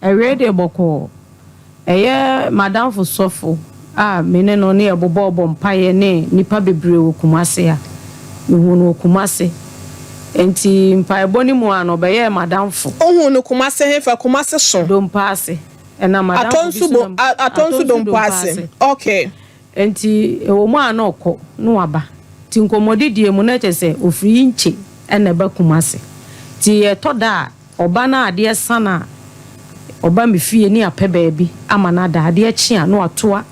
Awiei deɛ bɔkɔɔ. Ɛyɛ m'adamfo sɔfo a me ne no ne yɛbobɔɔbɔ mpaeɛ ne nnipa bebree wɔ Kumasi a mehuu no wɔ Kumasi. Enti mpaebɔ no mu a na ɔbɛyɛɛ m'adamfo. Wohuu no Kumasi hefa? Kumasi so? Dompa ase. Ɛnam m'adamfo bi Atɔnsu so bo na Atɔnsu Atɔnsu Dompo Dompa ase. ase. Okay. Enti ɛwɔ mu a na ɔkɔ na waba. Nti nkɔmmɔdidie mu na kyerɛ sɛ ɔfiri Yinkye na ɛba Kumasi. Nti ɛtɔ da a ɔba na adeɛ sa no a, ɔba me fie ne apɛ baabi ama no ada. Adeɛ kye a na watoa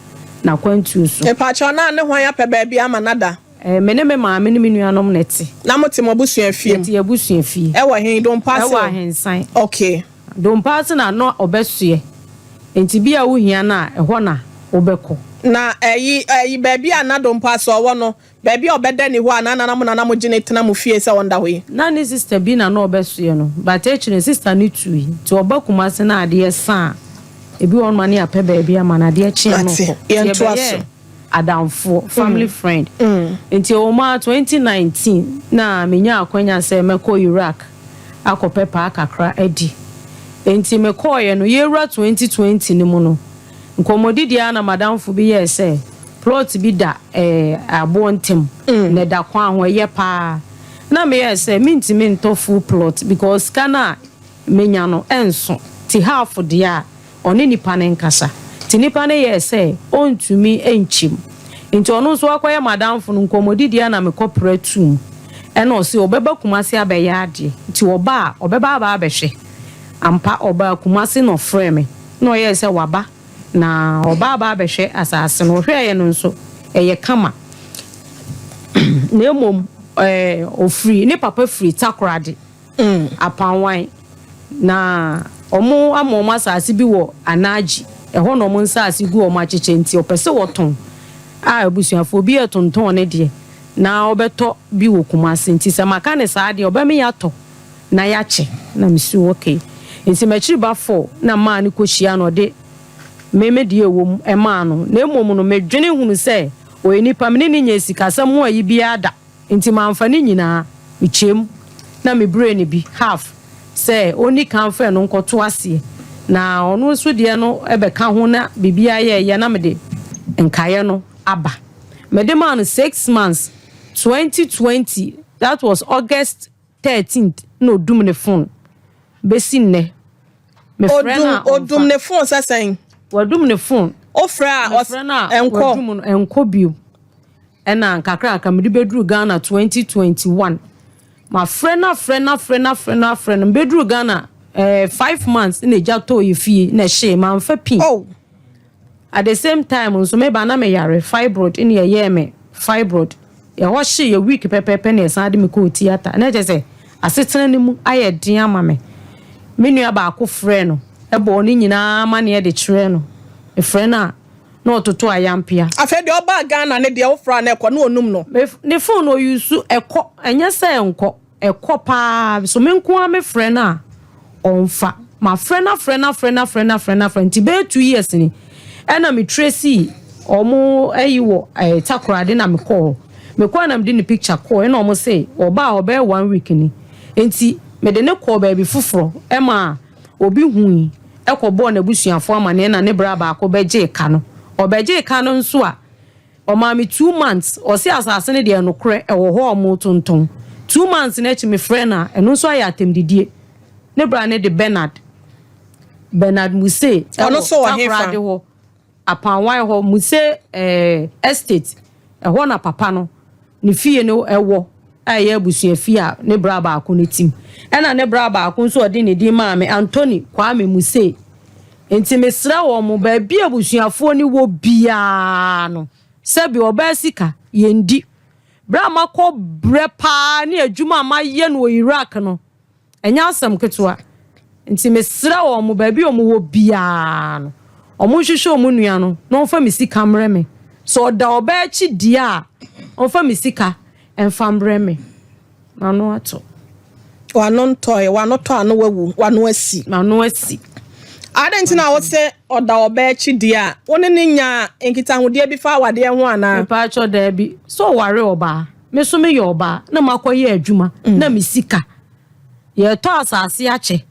n'akwantuo so. Mepakyɛw, na ne hwan apɛ baabi ama no ada? Me ne me maame ne me nuanom na ɛte. Na mote mo abusua fie mu? Yɛte yɛn abusua fie. Ɛwɔ he? Dompa ase Ɛwɔ hɔ? Ahensan. Okay. Dompa ase na na ɔbɛsoɛ. Nti bi a wohia no a, ɛhɔ na wobɛkɔ. Na ɛyi, ɛyi, baabi a na Dompa ase ɔwɔ no, baabi a ɔbɛda ni hɔ anaa na na mo na na mogye no tena mo fie sɛ ɔnda hɔ yi? Na ne sister bi na na ɔbɛsoɛ no, but akyire no sister no tui. Nti ɔba Kumasi na adeɛ sa a, ebi wɔ hɔnom a na yɛapɛ baabi ama no, adeɛ kye a na Mate. ɔkɔ. Nti Yɛntoa so. yɛbɛyɛɛ adamfoɔ, family friend. Nti ɛwɔ mu ara 2019 na menyaa akwanya sɛ mɛkɔ Iraq akɔpɛ paa kakra adi. Nti mekɔeɛ no, yɛrewura 2020 no mu no, nkɔmmɔdidi ara na m'adamfo bi yɛɛ sɛ plot bi da eh, aboɔ ntam, na ɛda kwan ho, ɛyɛ paa. Na meyɛɛ sɛ mentumi ntɔ full plot because sika no a menya no ɛnso, nti half deɛ a ɔne nipa no nkasa. Nti nipa no yɛɛ sɛ ɔntumi nkyim. Nti ɔno nso akɔyɛ m'adamfo no, nkɔmmɔdidi ara na mekɔpra tum. Ɛna ɔse ɔbɛba Kumasi abɛyɛ adeɛ. Nti ɔba a, ɔbɛba aba abɛhwɛ. Ampa, ɔbaa Kumasi na ɔfrɛɛ me. Na ɔyɛɛ sɛ waba na ɔba aba abɛhwɛ asase no. Ɔhwɛeɛ no nso, ɛyɛ kama. Na mmom, ɛɛ, ɔfiri, ne papa firi Takoradi, Apanwan. Na wɔn ama wɔn asase bi wɔ Anagye. Ɛhɔ na wɔn nsase gu wɔn akyekyɛ nti ɔpɛ sɛ wɔtɔn. A abusuafoɔ bi retontɔn ne deɛ na ɔbɛtɔ bi wɔ Kumasi. Nti sɛ maka no saa deɛ ɔbɛma yɛatɔ na yɛakyɛ. Na mese okay. Nti m'akyiri ba four na maa no kɔhyia na ɔde me me deɛ ɛwɔ mu maa no. Na mmom no medwene hunu sɛ ɔyɛ nipa me ne no nyɛɛ sikasɛm ho ayi biara da. Nti mamfa ne nyinaa, mekyɛɛ mu na mebrɛɛ no bi, half, sɛ ɔnni kan mfa ɛno nkɔto aseɛ na ɔno nso deɛ no bɛka ho na biribiara yɛɛyɛ na mede nkaeɛ no aba. Mede maa no 6 months, 2020, that was August 13th na ɔdum ne phone bɛsi nnɛ. Mefrɛ no a Odum odum ɔmfa. ne phone sɛ sɛn? Wadum ne phone. Wofrɛ a Mefrɛ no a ɛnkɔ. wadum no ɛnkɔ bio. Ɛna nkakraka mede bɛduru Ghana 2021. Mafrɛ no afrɛ no afrɛ no afrɛ no afrɛ no mebɛduru Ghana 5 months na egya tɔɔ yɛ fie na ɛhyee mamfa pin. Oh. At the same time nso meba na meyare fibroid ne ɛyɛɛ me fibroid. Ɛhɔ hyee yɛ week pɛpɛɛpɛ na ɛsan de me kɔɔ theatre. Na ɛkyerɛ sɛ asetena no mu ayɛ den ama me. Me nua baako frɛ no ɛbɔɔ ne nyinaa amanneɛ de kyerɛɛ no. Mefrɛ no a na ɔtoto ayampea. Afei deɛ ɔbaa Ghana ne deɛ wofrɛ a na ɛkɔ na onum no. Ne phone ɔuse ɛkɔ, ɛnyɛ sɛ ɛnkɔ, ɛkɔ paa. So me nko ara mefrɛ no a ɔmfa. Mafrɛ no afrɛ no afrɛ no afrɛ no afrɛ no afrɛ no nti bɛyɛ 2 years ni ɛna me trace ɔmo ayi wɔ Takoradi na mekɔɔ hɔ. Mekɔɔ na mede ne picture kɔɔ ɛna ɔmo se ɔbaa hɔ bɛyɛ one week ni. Nti mede ne kɔɔ baabi foforɔ ɛma obi hui ɛkɔbɔɔ n'abusuafoɔ amanneɛ na ne bra baako bɛgyee ka no. Ɔbɛgyee ka no nso a ɔmaa me 2 months, ɔse asase no deɛ nokorɛ ɛwɔ hɔ a ɔmo tontɔn. 2 months n'akyi mefrɛ no a ɛno nso ayɛ atɛmdidie. Ne bra ne de Bernard Muse Ɔno nso wɔ hefa? Takoradi hɔ, Apanwan hɔ, Muse estate ɛhɔ na papa no ne fie no ɛwɔ a ɛyɛ abusua fie a ne bra baako ne tim. Ɛna ne bra baako nso ɔde ne din maa me, Anthony Kwame Muse. Nti mesrɛ wɔn mo baabi a abusuafoɔ no wɔ biara no, sɛbi ɔbaa sika yɛndi. Berɛ a makɔ brɛ paa ne adwuma a mayɛ no wɔ Iraq no, ɛnyɛ asɛm ketewa. Nti mesrɛ wɔn mo baabi a wɔn wɔ biara no, wɔn nhwehwɛ wɔn nua no na wɔmfa me sika mmerɛ me. Sɛ ɔda ɔbaa akyi deɛ a, ɔmfa me sika mfa mmerɛ me. M'ano ato. Wano ntɔe, wano tɔ ano wawu, wano asi. M'ano asi. Adɛn nti na wo sɛ ɔda ɔbaa akyi deɛ a, wo ne ne nya nkitahodeɛ bi fa awadeɛ ho anaa? Mepaakyɛw daabi. Sɛ ɔware ɔbaa, me so meyɛ ɔbaa na makɔyɛ adwuma na me sika. Yɛtɔ asase akyɛ.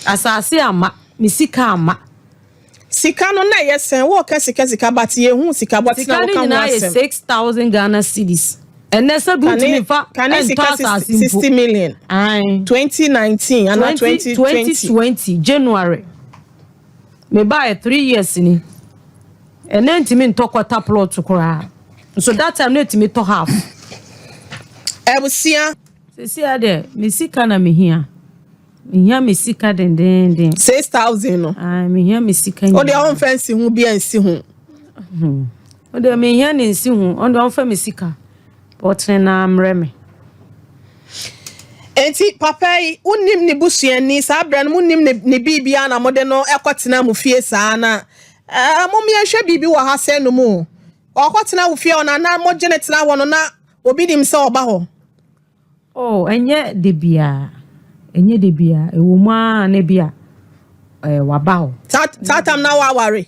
Asase amma, me sika amma. Sika no na ɛyɛ sɛn? Wɔɔka sika sika but yɛnhu sika bɔte na Sika no woka ho nyinaa yɛ asɛm. 6,000 Ghana cedis. Ɛnɛ sɛ bi wontumi mfa Kane ɛntɔ sika asase mpo. 60 million. Ae. 2019 anaa 2020. 2020 January. Mebaeɛ 3 years ni. Ɛnɛ ntumi ntɔ quarter plot koraa. Nso that time na ɛtumi tɔ half. Abusua. Seesei ara deɛ me sika na mehia. Mehia me sika dendeenden. 6,000 no. Ae, mehia me sika Wo deɛ nyinaa. ɔmfa nsi ho bi ansi ho. Wo deɛ mehia ne nsi ho. Ɔno deɛ ɔmfa me sika. Ɔtene na mmerɛ me. Enti papa yi, wonim ne busuani saa berɛ no, monim ne ne biribiara na mode no kɔtena mo fie saa na ɛɛ mom yɛnhwɛ biribi wɔ ha sɛ no mu. Ɔkɔtena wo fie hɔ no anaa mogye ne tena hɔ no na obi nim sɛ ɔba hɔ? Oh, ɛnyɛ da biara. Ɛnyɛ da biara. Ɛwɔ mu ara na bi a eh, waba hɔ. Saa saa tam na waware?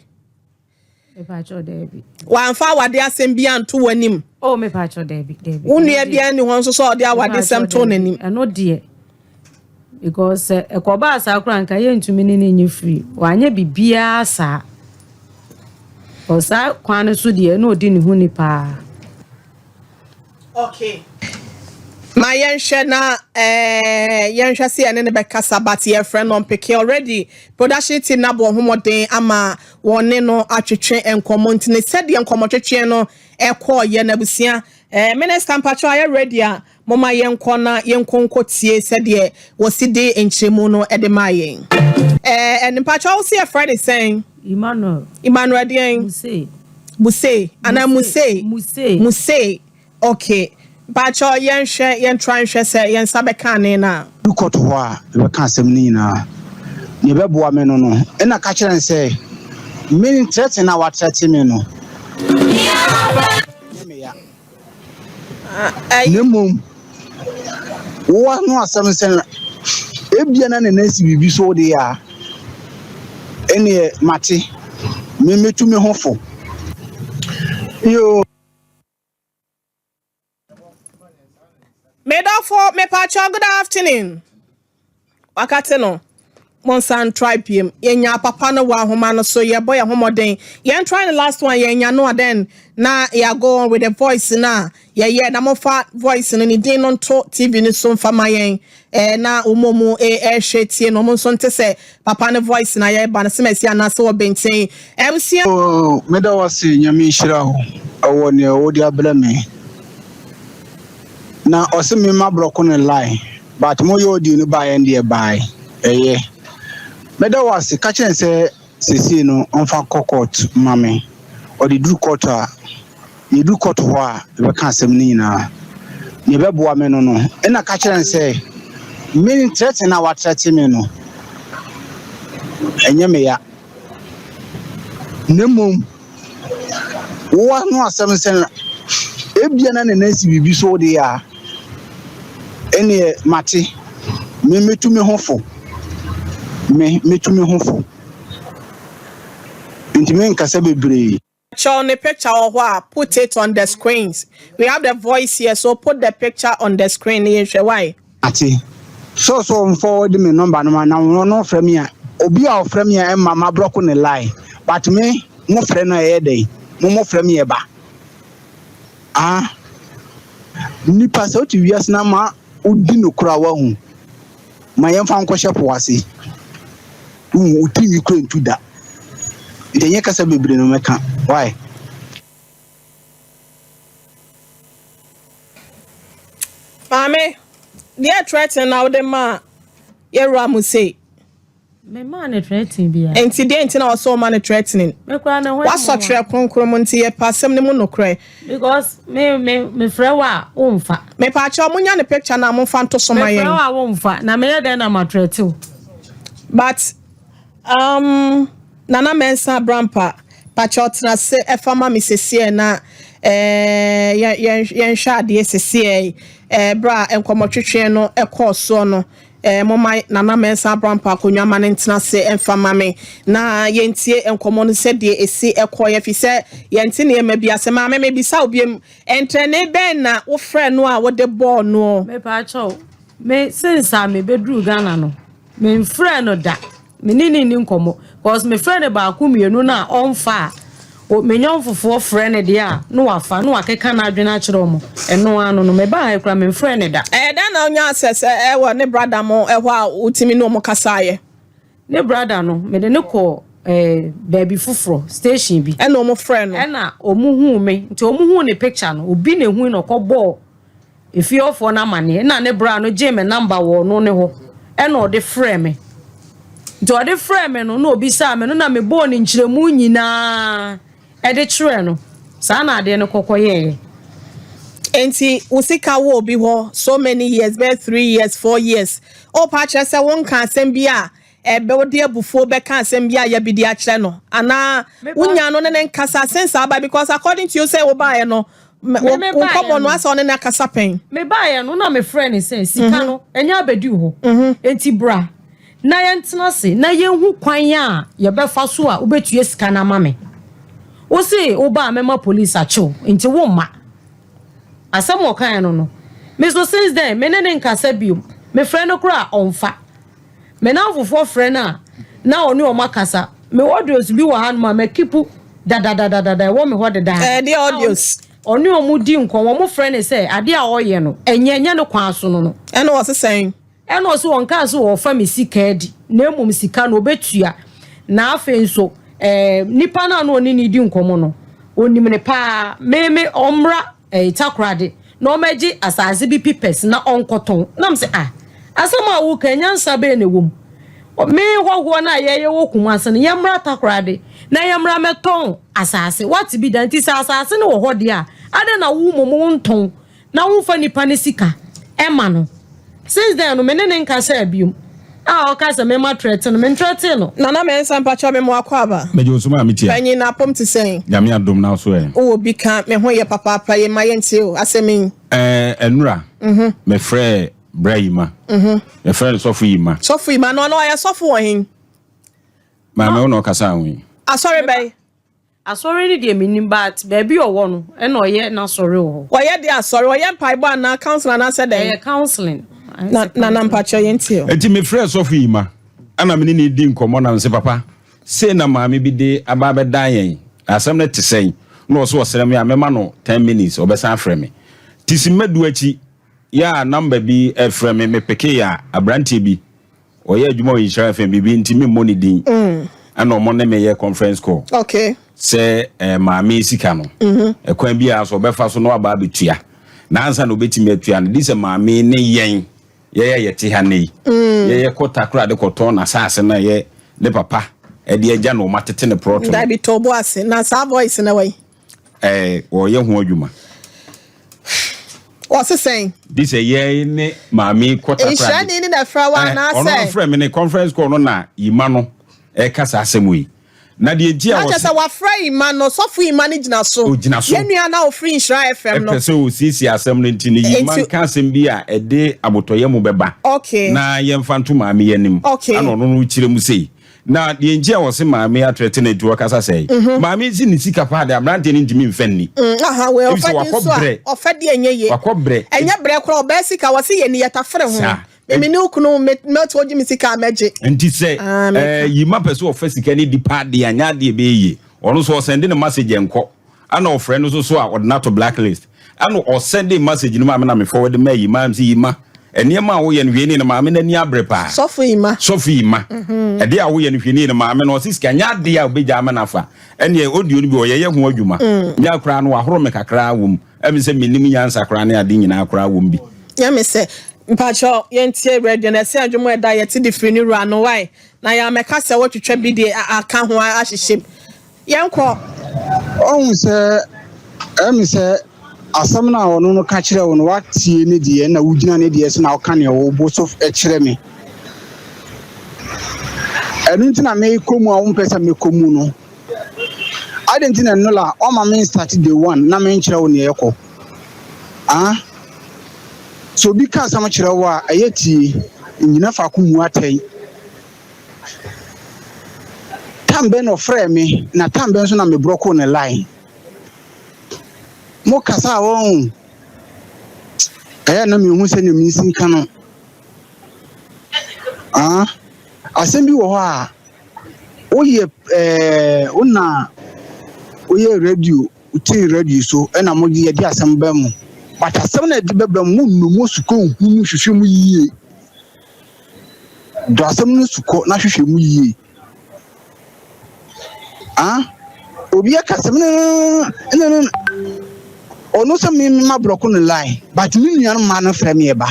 Mepaakyɛw daabi. Wamfa awade asɛm bi anto w'anim? Oh, mepaakyɛw daabi, daabi. Wo nua biara nni hɔ nso sɛ ɔde awadesɛm too n'anim? Ɛno deɛ, because sɛ ɛkɔbaa saa koraa nka yɛntumi ne no nyɛ free. Wanyɛ biribiara saa. Because saa kwan no so deɛ na ɔdi ne ho ni paa. Okay. Ma yɛnhwɛ na eh, yɛnhwɛ sɛ yɛne no bɛkasa but yɛfrɛ no ɔmpeke already. Production team no abɔ ho mmɔden ama wɔne no atwetwe nkɔmmɔ nti ne sɛdeɛ nkɔmmɔtwetwe no ɛkɔɔyɛ no abusua. Eh, Minister mpakyɛw ayɛ ready a momma yɛnkɔ na yɛnkɔ nkɔtie sɛdeɛ wɔsi de nkyerɛmu no de maa yɛn. Eh, ɛn mpakyɛw wo se yɛfrɛ ne sɛn? Emmanuel. Emmanuel deɛn? Muse. Muse anaa Muse? Muse. Muse. Okay. Mpakyɛw yɛnhwɛ yɛntra nhwɛ sɛ yɛn nsa bɛka ane no a. Du kɔto hɔ a, yɛbɛka asɛm no nyinaa. Nea ɛbɛboa me no no, ɛnna ka kyerɛ no sɛ, Me ntrɛte no a woatrɛte me no, nyɛ me ya. Na mmom, wo ano asɛm sɛ ebia na ne nan si biribi so de a, ɛnneɛ mate, me metu me ho fo. Yoo. Me dɔfo, mepakyɛw good afternoon. Wakate no. Monsan try biem. Yɛnya papa no wɔ ahoma no so. Yɛbɔ yɛn ho mmɔden. Yɛn try the last one. Yɛnya no a then na yɛ go on with the voice na yɛyɛ na momfa voice no ne din no nto TV no so mfa ma yɛn. Eh, na wɔn mu ɛrehwɛ tie no wɔn nso nte sɛ papa no voice na yɛreba no sɛ mɛsi anaasɛ wɔ bɛnten. Abusua. Oh, meda wo ase, Nyame nhyira wo ɛwɔ nea wode abrɛ me. Na ɔse me ma brɔko no line but mo yɛ audio no baeɛ no deɛ bae ɛyɛ. Meda wo ase, ka kyerɛ no sɛ seesei no ɔmfa nkɔ court ma me. Ɔde duru court a, yɛduru court hɔ a yɛbɛka asɛm no nyinaa. Nea ɛbɛboa me no no, ɛna ka kyerɛ no sɛ me threaten a wathreaten me no, ɛnyɛ me ya. Na mmom wo ano asɛm sɛ ebia na ne nan si biribi so de a, ɛneɛ mate. Me metu me ho fo. Me metu me ho fo. Nti menkasa bebree. Kyɛw ne picture wɔ hɔ a put it on the screens. We have the voice here so put the picture on the screen na yɛnhwɛ why. Ate. Sɛ ɔsɛ ɔmfɔwɔde me number no ma na ɔno ɔfrɛ me a, obi a ɔfrɛ me a ɛmma mabrɔko ne line but me mo frɛ no a ɛyɛ dɛn? Mo mo frɛ me ɛba. Ah nipa sɛ wote wiase na ma wodi nokorɛ a wahu ma yɛmfa nkɔhyɛ po ase. Wohu wo tirinwi kora ntu da. Nti ɛnyɛ kasa bebree no mɛka. Why? Maame, deɛ threaten na wode maa yɛwura mo sei? Me maa no threatening biara. Nti deɛ nti na ɔsɛ ɔma no threatening? Me koraa ne ho yɛ Wasɔ mmoa. twerɛ kronkron mu nti yɛpɛ asɛm no mu nokorɛ. Because me me me frɛ wo a womfa. Mepaakyɛw monya ne picture no a momfa nto so ma Me frɛ yɛn. wo a womfa na meyɛ dɛn na ma threat wo? But um, Nana Mensah Abrampa, pakyɛw tena ase ɛfa ma me sesiɛ na eh, yɛn yɛn yɛnhwɛ adeɛ sesiɛ eh, berɛ a nkɔmmɔtwetweɛ no ɛkɔɔ soɔ no eh, momma Nana Mensah Abrampa akonnwa ma no ntena ase ɛmfa ma me na yɛntie nkɔmmɔ no sɛdeɛ ɛsi ɛkɔeɛ fi sɛ yɛnte nneɛma bi ase. Maame mebisa wo biom, ntrɛnee bɛn na wofrɛ no a wode bɔɔ noɔ? Mepaakyɛw, me since a mebɛduru Ghana no. Memfrɛɛ no da. Me ne no nni nkɔmmɔ. Cause mefrɛ no baako mmienu no a ɔmfa a, o me nyɔnfofoɔ frɛ no deɛ a na wafa na wakeka n'adwene akyerɛ wɔn. Ɛno ara no no, mebaa ha yi koraa memfrɛɛ no da. Ɛyɛ dɛn na wonyaa access wɔ ne brada mo hɔ a wotumi ne wɔn kasaeɛ? Ne brada no, mede no kɔɔ eh, baabi foforɔ, station bi. Ɛna wɔn frɛɛ no? Ɛna wɔn huu me. Nti wɔn huu ne picture no, obi na ehui na ɔkɔbɔɔ Efie hɔfoɔ no amaneɛ. Ɛna ne bra no gyee me number wɔ ɔno ne hɔ ɛna ɔde frɛɛ me. Nti ɔde frɛɛ me no na ɔbisaa me no na mebɔɔ ne nkyerɛmu nyinaa ɛde kyerɛɛ no. Saa na adeɛ no kɔkɔ yɛeɛ. Enti wo sika wɔ obi hɔ so many years, bɛyɛ 3 years, 4 years, worepa akyerɛ sɛ wonka asɛm bi a ɛbɛ wode abufuo bɛka asɛm bi a yɛ bi de akyerɛ no anaa wonya no ne ne nkasa since aba, because according to you sɛ wobaeɛ no, wo nkɔmmɔ no asɛ ɔne no akasa pɛn. Mebaeɛ no na mefrɛ ne sɛ sika no ɛnyɛ abɛdi hɔ, enti bra na yɛntena ase na yɛnhu kwan a yɛbɛfa so a wobɛtua sika no ama me. Wo se woba a mɛma police akyew, nti womma. Asɛm a ɔkaeɛ no, me so since then me ne ne nkasa biom. Mefrɛ no koraa a ɔmfa. Me namfofoɔ frɛ no a na ɔne ɔmo akasa. Me audios bi wɔ hanom a makeep dadadadada, ɛwɔ me hɔ dedaa. Ɛdeɛ audios? Ɔne ɔmo di nkɔmmɔ, ɔmo frɛ no sɛ adeɛ a ɔyɛ no ɛnyɛ ne kwan so no. Ɛna ɔsesɛn? Ɛna ɔsɛ wɔn sɛ wɔfa me sika adi na mmom sika no ɔbɛtua. Na afei nso nipa no a na ɔne ne di nkɔmmɔ no, onim ne paa. Meme ɔmmra Takoradi na ɔmɛgye asase bi papers na ɔnkɔtɔn. Nam sɛ, ah, asɛm a woka, nyansa bɛyɛ na ɛwɔ mu? Me hɔhoɔ no a yɛyɛ wɔ Kumase no, yɛmmra Takoradi na yɛmmra mɛtɔn asase? Wate bi da? Nti sɛ asase no wɔ hɔ deɛ a, adɛn na wo mmom wontɔn na womfa nipa no sika ɛma no? Since then no, me ne ne nkasa biom a ɔka sɛ mema threaten no, menthreaten no. Nana Mɛnsa, mpakyɛ, me mo akɔ aba. Megye wo so, maa metia. Panyin na apɔm te sɛn? Nyame adom, na so ɛ? Wowɔ bi ka me ho yɛ papaapa. Yɛ ma yɛntie o, asɛm yi. Ɛnura mefrɛ bra Yima, yɛfrɛ no Sɔfo Yima. Sɔfo Yima no, ɔno ɔyɛ sɔfo wɔ hen? Maame, wo na ɔkasa ho yi. Asɔre bɛn? Asɔre no deɛ menim, but baabi ɔwɔ no ɛna ɔyɛ n'asɔre wɔ hɔ. Ɔyɛ de asɔre, ɔyɛ mpaebɔ anaa counseling anaasɛ dɛn? Ɛyɛ counseling. Na Nana, mpakyɛ, yɛntie o. Enti mefrɛ Sɔfo Yima, ɛna mene ne di nkɔmmɔ na mese, "Papa, sei na maame bi de aba abɛdan yɛn na asɛm no te sɛn?" Na ɔso ɔsrɛ me a mɛma no 10 minutes, ɔbɛsan afrɛ me. Nti simma 10 akyi yɛ a, number bi ɛfrɛ me, mepeke yɛ a, aberanteɛ bi ɔyɛ adwuma wɔ Nhyira FM, biribi nti memmɔ ne din, ɛna ɔmo ne meyɛ conference call sɛ maame sika no, ɛkwan bi a so ɔbɛfa so na waba abɛtua, na ansa na ɔbɛtumi atua no de sɛ maame ne yɛn yɛyɛ yɛte ha ne yi, yɛyɛ kɔ Takoradi kɔtɔn n'asase no a ɛyɛ ne papa ɛde agya na ɔma tete ne plot no. Dabi, tɔ bo ase na saa voice na wɔ yi. Wɔyɛ ho adwuma. Wɔsesɛn? Di sɛ yɛn ne maame kɔ Takoradi. Nhyirani ne na frɛ wa anaasɛ? Ɔno no frɛ me ne conference call no na Yima no ɛka saa asɛm yi na deɛ nti a Na kyerɛ sɛ wafrɛ Yima no, Sɔfo Yima no gyina so. Ogyina so. Yɛn nua na ofiri Nhyira FM no. Ɛpɛ sɛ osiesie asɛm no, nti ne Yima nka asɛm bi a ɛde abotɔyɛ mu bɛba na yɛmfa nto maame yi anim. Ana ɔno no kyerɛ mu sei na deɛ nti a wɔse maame atrɛte no, nti wɔkasa sɛe maame si ne sika paa de, aberanteɛ no ntumi mfa nni. Aha wei Ebi sɛ ɔfɛ di wakɔ nso a brɛ. Ɔfɛ di ɛnyɛ yie. Wakɔ brɛ. Ɛnyɛ brɛ koraa, ɔbaa sika wɔsi yɛ ni yɛtafere ho. Saa. Mimi ne okunu me mɛto ogye mi sika a mɛgye. Nti sɛ Ah, meka. Yima pɛ sɛ ɔfa sika no di paa deɛ, anyɛ adeɛ ɛbɛyɛ yie. Ɔno nso ɔsende ne message nkɔ, ana ɔfrɛ no nso so a, ɔde no ato blacklist. Ana ɔsende message no ma me na me forward ma Yima sɛ, "Yima, nneɛma a woyɛ no, hwɛ nie no." Maame n'ani abere paa. Sɔfo Yima. Sɔfo Yima, ɛdeɛ a woyɛ no, hwɛ nie no. Maame no ɔse sika nyɛ adeɛ a wobɛgya ama no afa. Ɛneɛ audio no bi ɔyɛyɛ ho adwuma nya koraa no, wahoro me kakraa wɔ mu, ɛmi sɛ mennim nyansa koraa ne ade nyinaa koraa wɔ mu bi. Nyame sɛ mpakyɛ, yɛntie radio no ɛsɛ adwom a ɛda yɛte de firi ne wura no wae na yɛamɛka sɛ wɔtwitwa bi de aka ho ahyehyɛ mu. Yɛnkɔ. Ɔhu sɛ ɛmi sɛ asɛm no a ɔno no ka kyerɛ wo no, watie ne deɛ na wogyina ne deɛ so na ɔka nea ɔwɔ so kyerɛ me. Ɛno nti na mekɔ mu a wompɛ sɛ mekɔ mu no. Ade nti na nnola ɔma me start day one na menkyerɛ wo nea ɛkɔ. Ah, sɛ obi ka asɛm kyerɛ wo a, ɛyɛ tie, nnyina faako mu atɛn. Tam bɛn na ɔfrɛɛ me, na tam bɛn nso na meborɔkoo ne line? Mo kasa a wɔn ɛyɛ na mehu sɛ nea mensi nka no. Ah. Asɛm bi wɔ hɔ a woyɛ ɛɛ wo na woyɛ radio, wotee radio so ɛna mo yɛde asɛm bɛ mu. But asɛm na yɛde bɛbrɛ mo, mo nnu mo sukɔ nhu mu hwehwɛ mu yie. Dɔ asɛm no sukɔ na hwehwɛ mu yie. Ah, obi aka asɛm no no no ɔno sɛ me ma block no line, but me nua no ma no frɛ me ɛba.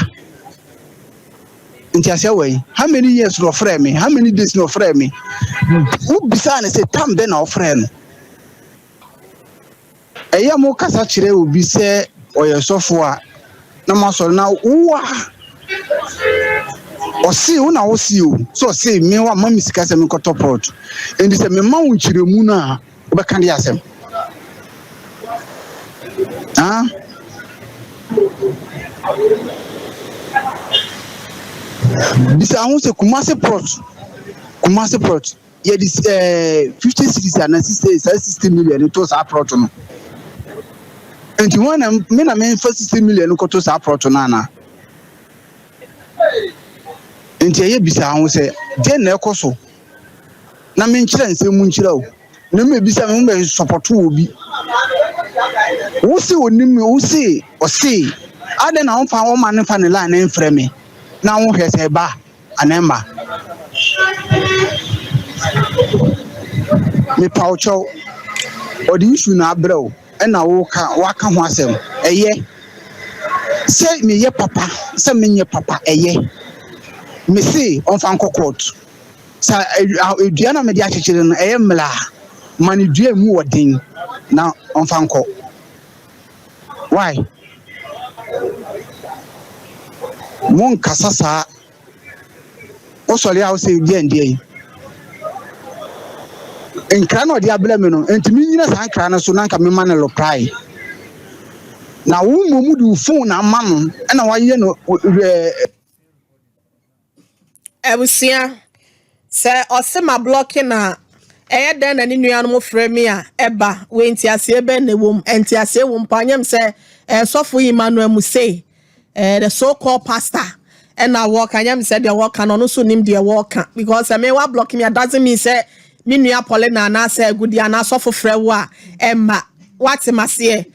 Nti aseɛ wɔ yi, how many years na ɔfrɛ me? How many days na ɔfrɛ me? Wobisaa ne sɛ tam bɛ na ɔfrɛ no. Ɛyɛ mo kasa kyerɛ obi sɛ ɔyɛ sɔfo a na mo asɔre na wo a ɔse wo na wose o sɛ ɔse me wa ma me sika sɛ menkɔtɔ plot, nti sɛ mema wo nkyerɛmu no a, wobɛka de asɛm. Ah, bisa ho sɛ Kumase plot, Kumase plot, yɛde 50 cedis ana 60, saa 60 million to saa plot no. Nti wɔn na me na memfa 60 million kɔto saa plot no ana? Nti ɛyɛ bisa ho sɛ deɛ na ɛkɔ so na menkyerɛ nsɛm mu nkyerɛ o, na mmɛ bisa me mo bɛ support wɔ bi. Wo se onim, wo se ɔse adɛn na wɔmfa wɔma ne fa ne line ne mfrɛ me na wohwɛ sɛ ɛba anaa mma. Mepa wo kyɛw, ɔde issue na abrɛ wo ɛna woka waka ho asɛm. Ɛyɛ sɛ meyɛ papa sɛ menyɛ papa, ɛyɛ mese ɔmfa nkɔ court sa edua na mede akyekyere no. Ɛyɛ mmla ma ne dua mu wɔ den na ɔmfa nkɔ. Why monkasa saa? Wosɔre a wosɛ deɛ ndeɛ yi nkra na ɔde abrɛ me no, nti menyina saa nkra no so na nka mema no reply na wo mmom de wo phone ama no ɛna wayɛ no ɛɛ. Abusua, sɛ ɔse ma block na ɛyɛ dɛn na ne nuanom frɛ me a ɛba wei? Ntiaseɛ bɛn na ɛwɔ mu? Ntiaseɛ wɔ mu pa anyam sɛ ɛsɔfo Emmanuel Muse, the so called pastor, ɛna wɔka nyam sɛ deɛ wɔka no, ɔno nso nim deɛ wɔka, because ɛmɛ wa block me a doesn't mean sɛ me nua Paulina anaasɛ Agudi anaasɔfo frɛ wo a ɛma wate maseɛ.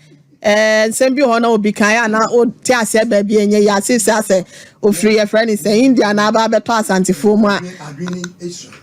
Nsɛm bi hɔ na obi kan yɛ ana wote aseɛ baabi ɛnyɛ yɛ ase sɛ asɛ ofiri yɛfrɛ ne sɛ India na aba abɛtɔ Asantefoɔ mu a. Adwene esua.